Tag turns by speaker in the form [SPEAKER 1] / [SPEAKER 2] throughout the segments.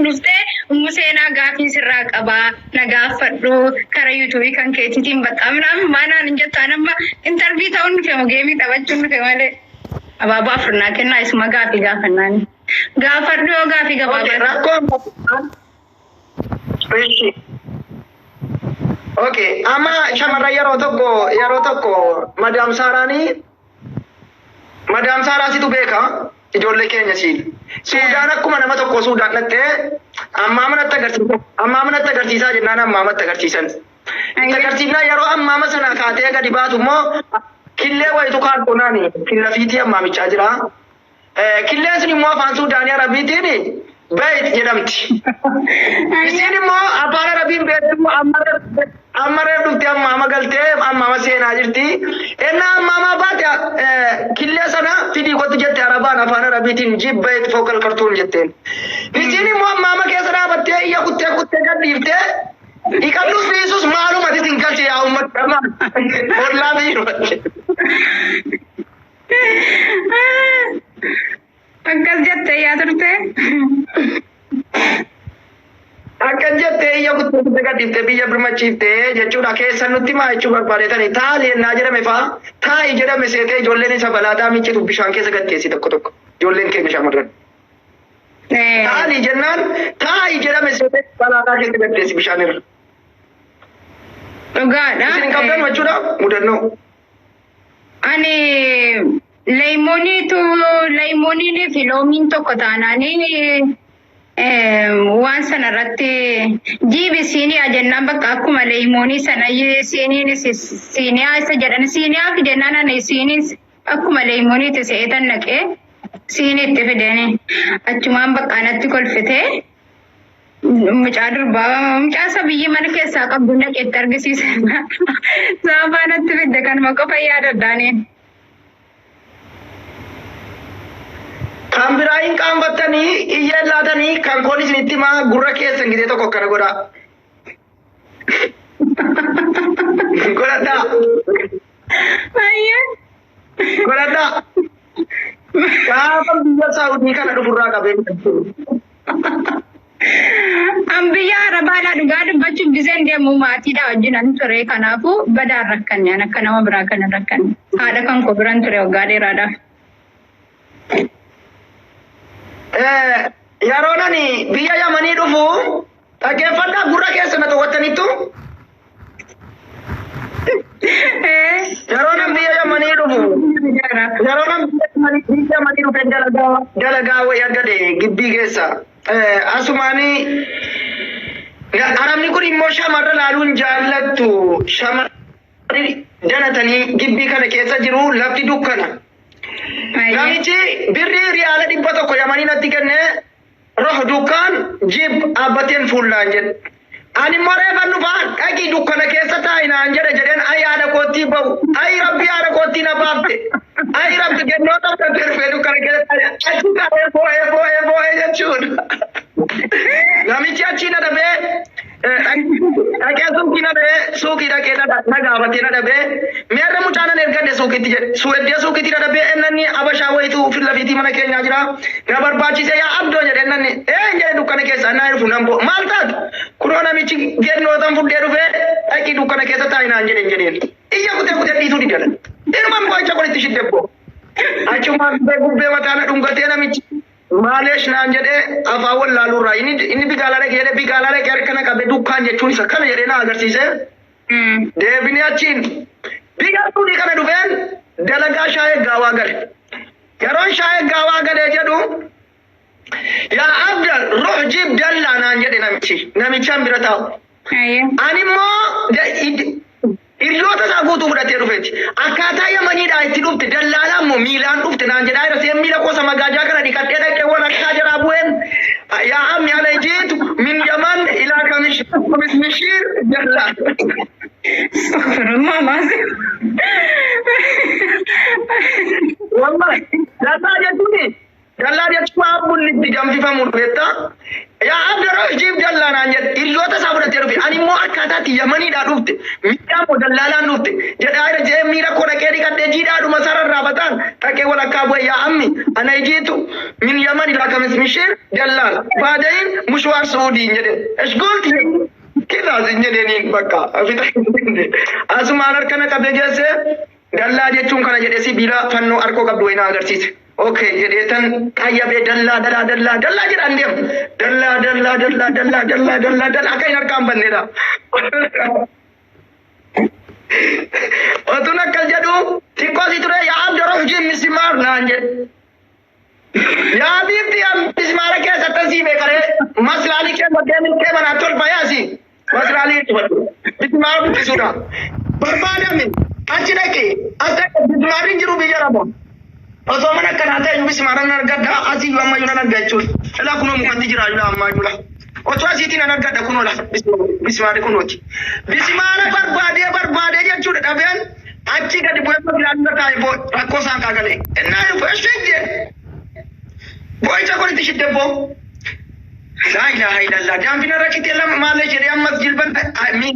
[SPEAKER 1] Dhuftee ummu seenaa gaafiin sirraa qabaa na gaafadhu kara yuutuubii kan keetiitiin bakka minaan maanaan hin jettu an amma intarvii ta'uun dhufe moo geemii taphachuun dhufe malee abaaboo afur naa kennaa isuma gaafii gaafannaani gaafadhu yoo gaafii
[SPEAKER 2] Okay,
[SPEAKER 1] gabaabaa
[SPEAKER 2] rakkoon Ishi. Okay, amma shamarran yeroo tokko Madaam Saaraanii, Madaam Saaraa situ beeka, ijoollee keenya siin. Suudaan akkuma nama tokko Suudaan dhattee ammaa manatti agarsiisa, ammaa manatti agarsiisaa jennaan ammaa manatti agarsiisan. Itti agarsiifnaa yeroo ammaama sana kaatee gadi baatu immoo killee wayitu kaartoonaan fillafiitii ammaamichaa jira. Killeen sun immoo afaan Suudaanii Arabiitiin bayt jedhamti. Isiin immoo afaan Arabiin beektu, amma reef dhuftee ammaama galtee ammaama seenaa jirti. Ennaa ammaamaa baate killee sana fidii kottu jette Arabaan afaan Arabiitiin جيب بيت فوق الكرتون jetteen. Isiin immoo ammaama keessa dhaabattee iyya kuttee kuttee gad dhiiftee dhiqannus dhiisus maalumatti isin galche yaa uummata ollaa biirootti.
[SPEAKER 1] Akkas jettee yaa turte.
[SPEAKER 2] Akkas jettee iyya kuttee kuttee gad dhiiftee biyya birmachiiftee jechuudha. Keessan nutti maa jechuu barbaadetani taali ennaa jedhame faa taa'i jedhame seetee ijoolleen isa balaataa miiccitu bishaan keessa gatteessi tokko tokko ijoolleen keenya shamarran. Taali jennaan taa'i jedhame seetee balaataa keessa gatteessi bishaan irra.
[SPEAKER 1] Dhugaadha.
[SPEAKER 2] Isin hin qabdan jechuudha mudannoo.
[SPEAKER 1] Ani leeyimooniitu leeyimooniinii fi loomiin tokko taanaanii waan sana irratti jiibi siiniyaa jennaan bakka akkuma leeyimoonii sana siiniin siiniyaa isa jedhan siiniyaa fi jennaan ani siiniin akkuma leeyimooniitti se'eetan naqee siiniitti fideni achumaan bakka anatti kolfitee mucaa durbaa mucaa isa biyyi mana keessaa qabdu naqeetti argisiise. Saafaa natti fidde kanuma qofa yaadadhaaniin.
[SPEAKER 2] Kan biraa hin qaanfattanii iyyeen laatanii kan koon isinitti himaa gurra keessan gidee tokko akkana godhaa. Godhadhaa.
[SPEAKER 1] Ayyee.
[SPEAKER 2] Godhadhaa. Gaafa biyya Saawudii kana dhufurraa qabee.
[SPEAKER 1] An biyya Arabaadhaa dhugaa dubbachuuf giseen deemu maatiidha wajjin an ture, kanaafuu badaan rakkanne, an akka nama biraa kan hin rakkanne. Haadha kan koo biran ture waggaa dheeraadhaaf.
[SPEAKER 2] Yeroon ani biyya Yamanii dhufu, dhaggeeffadhaa, gurra keessa na to'attaniittu. Yeroon ani biyya Yamanii dhufu, yeroon ani biyya Yamanii dhufe dalagaa wayii argate gibbii keessa. Asumaanii Arabni kun immoo shamarra laaluun jaallattu. Shamarri danatanii gibbii kana keessa jiru, lafti dukkana. Namichi birrii riyaala 100 Yamanii natti kennee روح دكان جيب dhaabbateen fuullaan jedhe. Ani immoo reefan dhufaa, dhaqii dukkana keessa taa'i naan jedhe jedheen. Ay haadha koottii bahu. Ay rabbi, haadha koottii na baafte. Ay rabbi, kennoota fudhatee dhufee dukkana keessa taa'e. Achi taa'ee boo'ee boo'ee boo'ee jechuudha. Namichi achi na dhabee dhaqee suuqii na dhabee, suuqii dhaqee na gaafatee na dhabee, mi'arra mucaa nan ergadhe suuqiitti jedhe. Suuqii suuqiitti na dhabee ennanni abashaa wayitu fillafiitii mana keenyaa jira. Na barbaachise yaa abdoo jedhe ennanni. Ee jedhe, dukkana keessa naa dhufu nan bo'o. Maal taatu? Kunoo namichi gennootan fudhee dhufee dhaqii dukkana keessa taa'i naan jedhen jedheen. Iyya kutee kutee dhiisuu didala. Inuma mo'icha kun itti shidde boo. Achumaan gubbee mataa na dhungatee namichi معلش naan jedhee afaan wallaaluurraa inni bigaalaa dhaqee jedhee, bigaalaa dhaqee harka na qabe, dukkaan jechuun isa kana jedhee na agarsiise. Deebinee achiin biyya suudii kana dhufeen dalagaa shaayee gaawaa gale. Yeroon shaayee gaawaa galee jedhu, yaa abda روح جيب دلة naan jedhe namichi namichaan bira taa'u. Ani immoo hiriyoota isaa guutuu fudhatee dhufeeti. Akkaataa Yamaniidhaa itti dhufte dallaalaa immoo miilaan dhufte naan jedhaa jira. Seen miila qosa magaajaa kana dhiqadhee dhaqee waan akkaa jaraa bu'een yaa عمي أنا جيت من يمن إلى كمش مشير دلال.
[SPEAKER 1] استغفر الله العظيم.
[SPEAKER 2] Wallahi dallaa jechuun waan bunni itti danfifamu beektaa? Yaa Abdaroo ishiif dallaa naan jedhe hiriyoota isaa fudhatee dhufe ani immoo akkaataatti Yamaniidhaa dhufte miidhaa moo dallaalaan dhufte jedhaa jira jedhee miira koo dhaqee dhiqadhee jiidhaadhuma sararraafataan dhaqee walakkaa bu'e yaa ammi ana ijiitu min Yaman ilaa kamis mishiir dallaal baadayin mushwaar Suudiin jedhe eshgoolti kilaas hin jedheeniin bakka fixa asumaan harka na qabee geesse dallaa jechuun kana jedhee sibiila fannoo harkoo qabdu wayii na agarsiise. Okay jedhee tan qayyabee dallaa dallaa dallaa dallaa jedhaan deema. Dallaa dallaa dallaa dallaa dallaa dallaa dallaa akka hin harkaan banneedha. Otuun akkas jedhu xiqqoo si ture yaa Abdaroo hojii misimaar naan jedhe. Yaa biifti yaa mismaara keessatti sii beekaree maslaalii kee baddee kee manaa tolfa yaasi. Maslaalii itti fadhu. Mismaara buqqisuudha. Barbaadame achi dhaqi as dhaqi mismaarri hin jiru biyya raba. Osoo mana akkanaa ta'e mismaara nan argadha asii iyyuu ammayyuu nan arga jechuudha. Ilaa kunoo mukatti jira ilaa ammaa jula. Osoo asiitii nan argadha kunoo la mismaarri kunooti. Mismaara barbaadee barbaadee jechuudha dhabeen achi gadi bu'ee maslaalii irra taa'e boo rakkoo isaan kaagalee. Innaa dhufe isheen jee. Boo'icha kun itti shidde boo. Laa ilaaha illallah. Daanfina irra citee lama maal jedhee ammas jilban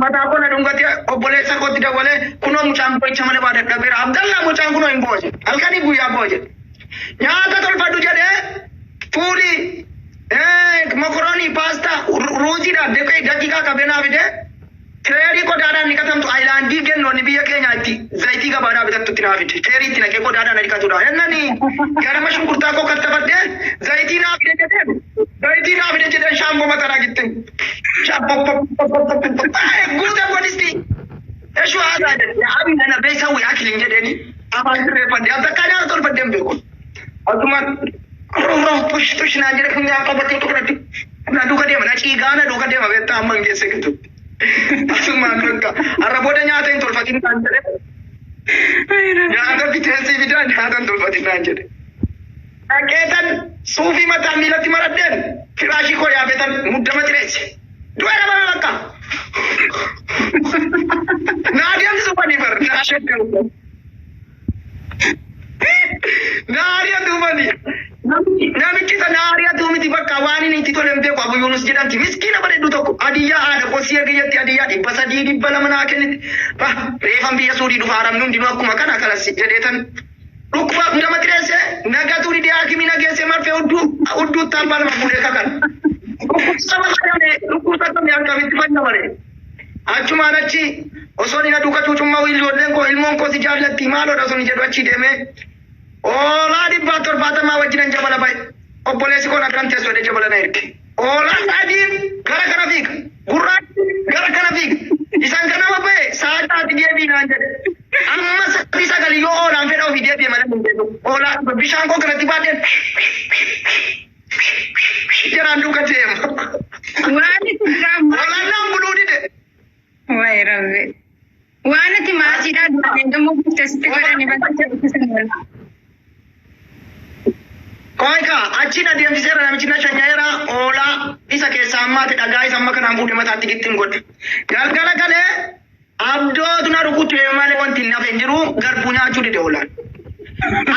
[SPEAKER 2] mataa koo na dhungatee obboleessa kootti dawwalee kunoo mucaan boo'icha malee waa dadhabeera. Abdallaa mucaan kunoo hin boo'a jedhe. Halkanii guyyaa boo'a jedhe. Nyaata tolfadhu jedhee fuulii mokoroonii paastaa ruuziidhaan daqiiqaa qabee naa fidee tireerii qodaadhaan dhiqatamtu ayilaandii gennoonni biyya keenya itti zayitii gabaadhaa bitattutti naa fide. Tireerii itti naqee qodaadhaan dhiqatudha. Ennani garama shunkurtaa koo kattafadhee zayitii naa fide jedheen zayitii naa fide jedheen shaamboo mataraa gittin. Guute godisti. Eshu haasaa jedhe. Yaa abii nana beeksawwi akiliin jedheeni afaan sirreeffadhe. Akka nyaata tolfadhee hin beeku. Asumaan roh tush tush naan jedhe funyaan qabatee tuqratti. Na duuka deema na ciigaa na duuka deema beektaa amma hin geesse gidduutti. Asumaan bakka har'a booda nyaata hin tolfatin naan jedhe. Nyaata bitee fidaa nyaata hin tolfatin naan jedhe. Dhaqeetan suufii mataa miilatti maradheen firaashii koo yaabetan muddama xireesse. Du'a nama bakka. Naa deemsisu banii bar naa deemsisu. Naa ari'atu bani. Namichi sana ari'atu miti bakka waan inni itti tole hin beeku Abu Yunus jedhamti. Miskiina bareeddu tokko adiyyaa haadha kosii erga jetti adiyyaa 300 200 naa kenniti. Bah reefan biyya Suudii dhufa haramni hundinuu akkuma kana kanas jedheetan. Dhukkuba nama xireesse nagatu didee hakimii nageesse marfee hudduu hudduu abbaa lama fuudhee kakan. Dhukkubsatame akkamitti fayyamare. Achumaan achi osoo inni na duuka cuucummaa ijoolleen koo ilmoon koo si jaallatti maaloodha osoo inni jedhu achi deemee oolaa 170 wajjinan jabala ba'e. Obboleessi koo na biran teessoo jedhee jabala na erge. Oolaan adiin gara kana fiiga. Gurraachi gara kana fiiga. Isaan kanama ba'e sa'aati deebii naan jedhe. Amma sa'aatii sagal yoo oolaan fedha ofii deebi'e malee hin deebi'u. Oolaa bishaan koo kanatti baadheen jaraan duuka deema.
[SPEAKER 1] Waan itti duraan
[SPEAKER 2] Oolaan naan buluu dide.
[SPEAKER 1] Wayi rabbi. Waan ati maasiidhaa duraan eegamuu sitti godhani bakka itti wal.
[SPEAKER 2] Koika achiin adeemsiseera namichi na shanyaa'eera oolaa isa keessaa ammaati dhagaa isa amma kanaan fuudhee mataatti gittiin godhe. Galgala galee abdootu na rukutee malee wanti hin hafe hin jiru garbuu nyaachuu dide oolaan.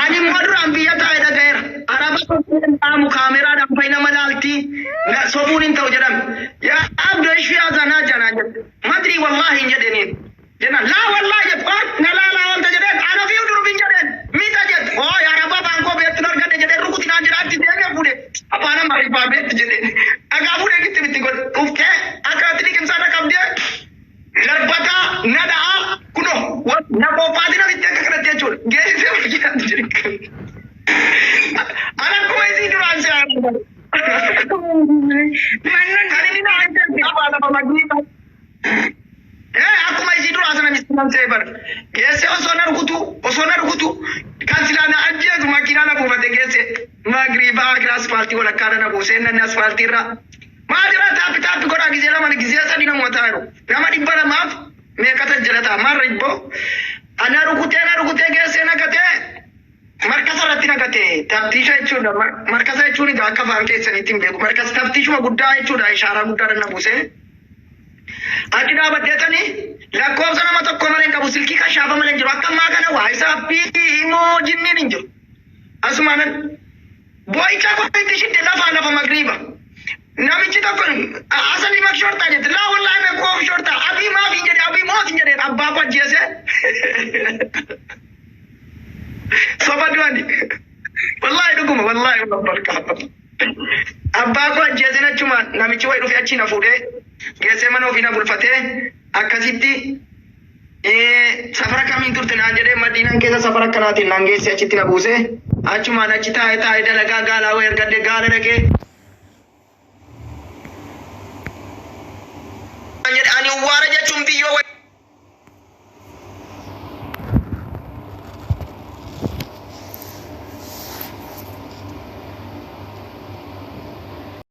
[SPEAKER 2] Ani immoo duraan biyya taa'ee dhaga'eera. Araba dhaamu kaameraadhaan fa'i nama laalti sobuun hin ta'u jedhame. Yaa abdoo ishee hasanaa janaa jedhe. Madrii wallaahi hin jedheniin. Jennaan laa wallaahi jedhe oo na laalaa wanta jedheen ana ofii durbiin jedheen miidha jedhe oo yaa rabba afaan koo beektu argadhe jedhee rukuti naan jedhe achi deemee fuudhe afaan amaariffaa beektu jedheen dhagaa fuudhee gitti bitti godhe dhuftee akka itti liqimsaa na qabdee darbataa na dha'aa kunoo na qophaati na bitti akka kanatti jechuudha geessisee hojjetan jedhe. Ana akkuma isii duraan si
[SPEAKER 1] Mannoon
[SPEAKER 2] kan inni na ajjeese afaan lafa magriiba. Akkuma isii duraa sana miskinan ta'e bar. Geesse osoo na rukutu osoo na rukutu kan silaa na ajjeesu makiinaa na buufate geesse magriibaa akira asfaaltii walakkaadha na buusee namni asfaaltii irra. Maal jira taappi taappi godhaa gizee lama gizee sadi namoota jiru. Nama 200f meeqata jala ta'a maal ribboo. Ana rukutee na rukutee geessee naqatee markasa irratti naqatee taftiisha jechuudha. Markasa jechuun egaa akka afaan keessaniitti hin beeku. Markasa taftiishuma guddaa jechuudha ishaaraa guddaadha na buusee. Achi dhaabaddeetanii lakkoofsa nama tokko malee hin qabu silkii kashaafa malee hin jiru akka ammaa kana waa isaa fi himoo jinniin hin jiru. Asumaanan boo'icha koo itti shidde lafaa lafa magriiba. Namichi tokko asali mak shortaa jette. Laa wallaahi me koof shortaa. Abii maaf hin jedhe, abii moot hin jedhe, abbaa koo ajjeese. Soba du'ani. Wallaahi dhuguma, wallaahi barkaata. Abbaa koo ajjeesen achuma namichi wayi dhufee achi na fuudhee geessee mana ofii na bulfatee akkasitti safara kamiin turte naan jedhee, Madiinaan keessa safara akkanaatiin naan geessee achitti na buusee, achumaan achi taa'ee taa'ee dalagaa gaalaa wayii argadhee gaala dhaqee. Ani uwwaara jechuun biyyoo.